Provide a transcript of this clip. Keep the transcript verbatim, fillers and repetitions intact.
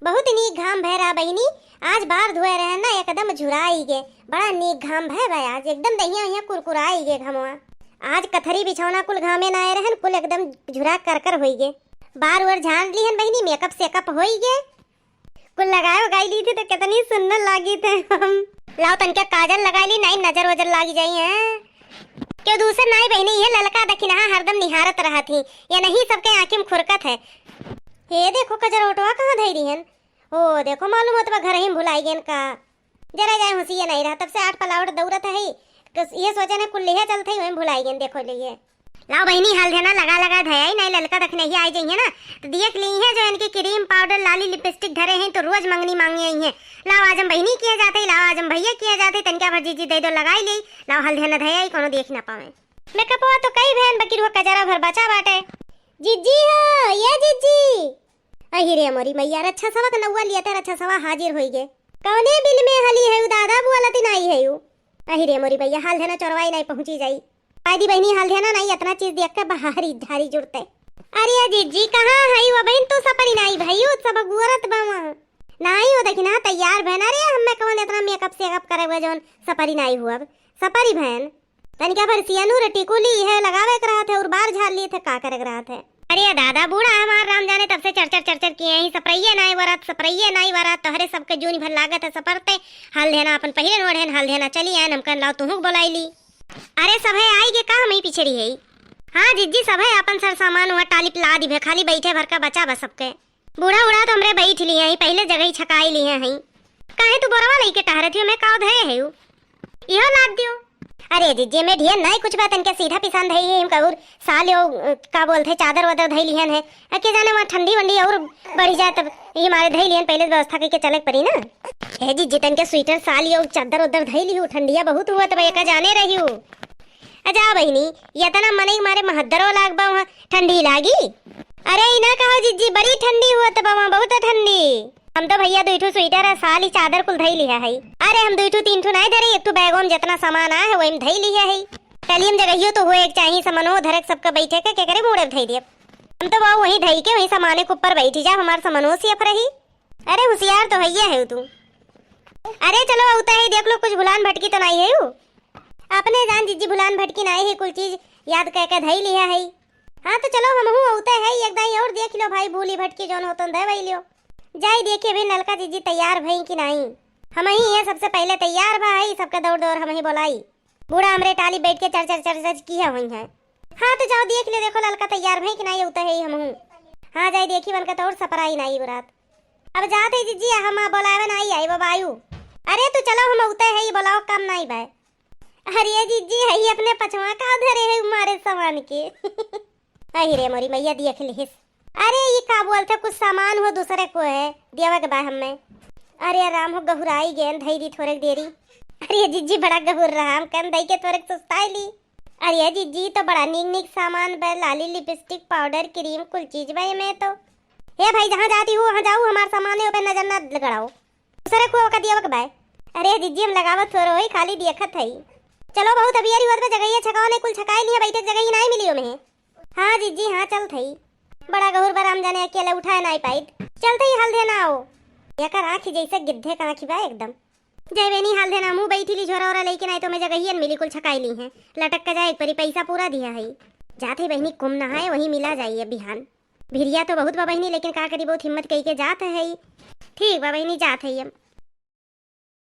बहुत नीक घाम भय रहा बहिनी, आज बार धोए रहे ना, एकदम झुराई गे। बड़ा नीक घाम भय बा आज, एकदम दहिया हिया कुरकुराई गे घमवा। आज कथरी बिछौना कुल घामे ना आए रहन, कुल एकदम झुरा करकर होई गे। बार ओर झाड़ लिहन बहिनी, मेकअप सेकअप होई गे। कुल लगाए उगाई ली थी तो कितनी सुंदर लागी थे हम। लाओ तनिका काजल लगाई ली, नहीं नजर वजर लागी जाई है। क्यों दूसर नाई बहिनी, ये ललका दखिनहा हरदम निहारत रहत ही, ये नहीं सबके आँखी में खुरकत है। हे देखो कजरोटवा कहाँ धई रही हन। ओ देखो मालूम होत बा घर ही भुलाई गेन का। जरा जाए हुसिया नहीं रहा, तब से आठ पलावट दौड़त है। कस-, ये सोचे ने कुल लिहे चलत है, वहीं भुलाई गेन देखो लिए। लाओ बहिनी हल्देना लगा लगा धयाई, नहीं ललका दखिनहिया आई जइहे ना, तो देख ली है जो इनके क्रीम पाउडर लाली लिपस्टिक धरे हैं तो रोज मंगनी मांगे आई हैं। लाओ आज हम बहिनी किए जाते, लाओ आज हम भैया किए जाते, तनिका भर जीजी दे दो लगाई ले। लाओ हल्देना धयाई कोनो देख ना पावे। मेकअपवा तो कई बहन बकिर हुआ कजरा भर बचा बाटे। जीजी हो, ये जीजी। अहि रे मोरी मैया, रच्छा सवा के नौवा लिया थे, रच्छा सवा हाजिर होई गे। कौने बिल में हली है उ दादा, बोलती नाई है उ। अहि रे मोरी मैया, हल्देना चोरवाई नाई पहुंची जाई। पायदी बहिनी हल्देना नाई, इतना चीज देख के बाहरी धारी जुड़ते। अरे जीजी कहाँ है वो बहन, तू सपरी नाई भाई, उ सब गुरत बावा। नाई हो दखिनहा तैयार बहन, अरे हमें कौन इतना मेकअप सेकअप करे हुए जौन सपरी नाई हुआ, सपरी बहन। तनिका भर सियनू रे टिकुली है लगावे के रहत है और बार झाड़ लिए थे, का करे के रहत है। अरे दादा, बूढ़ा हमार राम जाने तब से चरचर चरचर किए ही, सपरइये नाई वरत, सपरइये नाई वरत, तोहरे सबके जून भर लागत है सपरते। हल्देना अपन पहिले ओढ़ेन, हल्देना चली आयन, हमकन लाओ तुहूँ के बोलाई ली। अरे सभे आई गे का, हम ही पीछे रही है। हाँ जीजी, सभे अपन सर सामान वहाँ टाली पे ला दिबे, खाली बैठे भर का बचा बा सबके। बूढ़ा उढ़ा तो हमरे बैठ लिए हैं, पहिले जगह ही छकाई लिए हैं। काहे तू बोरवा लइके टहरत हो, मैं काव धरे है उ? इहो लाद दियो। अरे जीजी, मैं ढेर नहीं कुछ बात, इनके सीधा पिसान धई है, हम कहूर साल यो, अ, का बोलते, चादर वादर धई लिहन है। अ, के जाने वहाँ ठंडी वंडी और बढ़ी जाए, तब ये मारे धई लिहन, पहिले व्यवस्था करके चले के पड़ी ना। हे जीजी, तनके स्वेटर साल यो चादर उदर धई लिहू, ठंडिया बहुत हुआ, तब एका जाने रही हूँ। अजा बहिनी, इतना मनई मारे महद्दरो लाग बा वहाँ, ठंडी लागी? अरे, ई ना कहो जिज्जी, बड़ी ठंडी हुआ त बा वहाँ, बहुत ठंडी। हम तो भैया दुई ठो स्वेटर आ साल ई चादर कुल धई लिहा है। अरे, हम दुई ठो तीन ठो नाई धरे, एक ठो बैगो में जितना सामान आए है, वही में धई लिहा है। टलियम जगहियो तो हुए एक चाही, समनो धरे के सबका बैठे के, केकरे मूड़े में धई दियब। हम तो बाबू वहीं धई के, वहीं सामाने के ऊपर बैठी जा, हमार समनो सियफ रही। अरे, होशियार तो हइये है तू। अरे, चलो, अउता है, देख लो, कुछ भुलान भटकी तो नाई है यू। अपने जान जिज्जी भुलान भटकी नाई है, कुल चीज याद कह के धई लिहा है। हाँ, तो चलो, हमहू अउते है, एक दाई और देख लो भाई, भूली भटकी जौन होतन धई वही लियो। जाई देखे भी नलका जिज्जी तैयार भई कि नाई। हम ही ये सबसे पहले तैयार बा है, सबके दौड़ दौड़ हम ही बोलाई। बूढ़ा हमरे टाली बैठ के चर चर चर चर किया हुई है। हाँ, तो जाओ देख ले, देखो ललका तैयार भई कि नाई, अउते है हमहू। हाँ, जाई देखी बनका तो और सपराई नाई बुरात। अब जात है जिज्जी, हम बोलावे नाई आई बाबा आयु। अरे, तू चलो, हम अउते है, ये बोलाओ काम नाई बा। अरे जिज्जी, है अपने पछवा का धरे है मारे सामान के। अहि रे मोरी मैया, देख लिहिस। अरे, ये का बोलते, कुछ सामान हो दूसरे को है, देवा के बा हमें। अरे राम हो, गहुराई गेन, धई दी थोड़े देरी। अरे जिज्जी, बड़ा गहुर रहा, हम कन धई के थोड़े सुस्ताई ली। अरे जिज्जी, तो बड़ा नीक नीक सामान बा, लाली, लिपस्टिक, पाउडर, क्रीम, कुल चीज बा एमे तो। हे भाई, जहाँ जाती हो, वहाँ जाऊ, हमार सामान है, ओपे नजर ना गड़ाओ। दूसरे को का दिया बा। अरे जिज्जी, हम लगावत थोड़ो है, खाली देखत है। चलो, बहुत अबियरी होत बा, जगहिया छकाओ नहीं, कुल छकाई लिया, बैठे के जगह ही नहीं मिली ओमे। हाँ जिज्जी, हाँ, चलत हई। बड़ा गहुर बा राम जाने, अकेले उठाए नाई पाइत। चलत हई, हल्दे ना आओ। एकर आँखी जैसे गिद्धे का आँखी बा एकदम। जय बेनी, हल्दे ना, मुँह बैठी ली, झोरा ओरा लेके नाई तो मैं जगहियन मिली, कुल छकाई ली हैं। लटक के जाए एक परी, पैसा पूरा दिया है। जात है बहिनी, कुम नहाए, वहीं मिला जाइए बिहान। भिरिया तो बहुत बा बहिनी, लेकिन का करी, बहुत हिम्मत कई के जात है। ठीक बा बहिनी, जात है हम।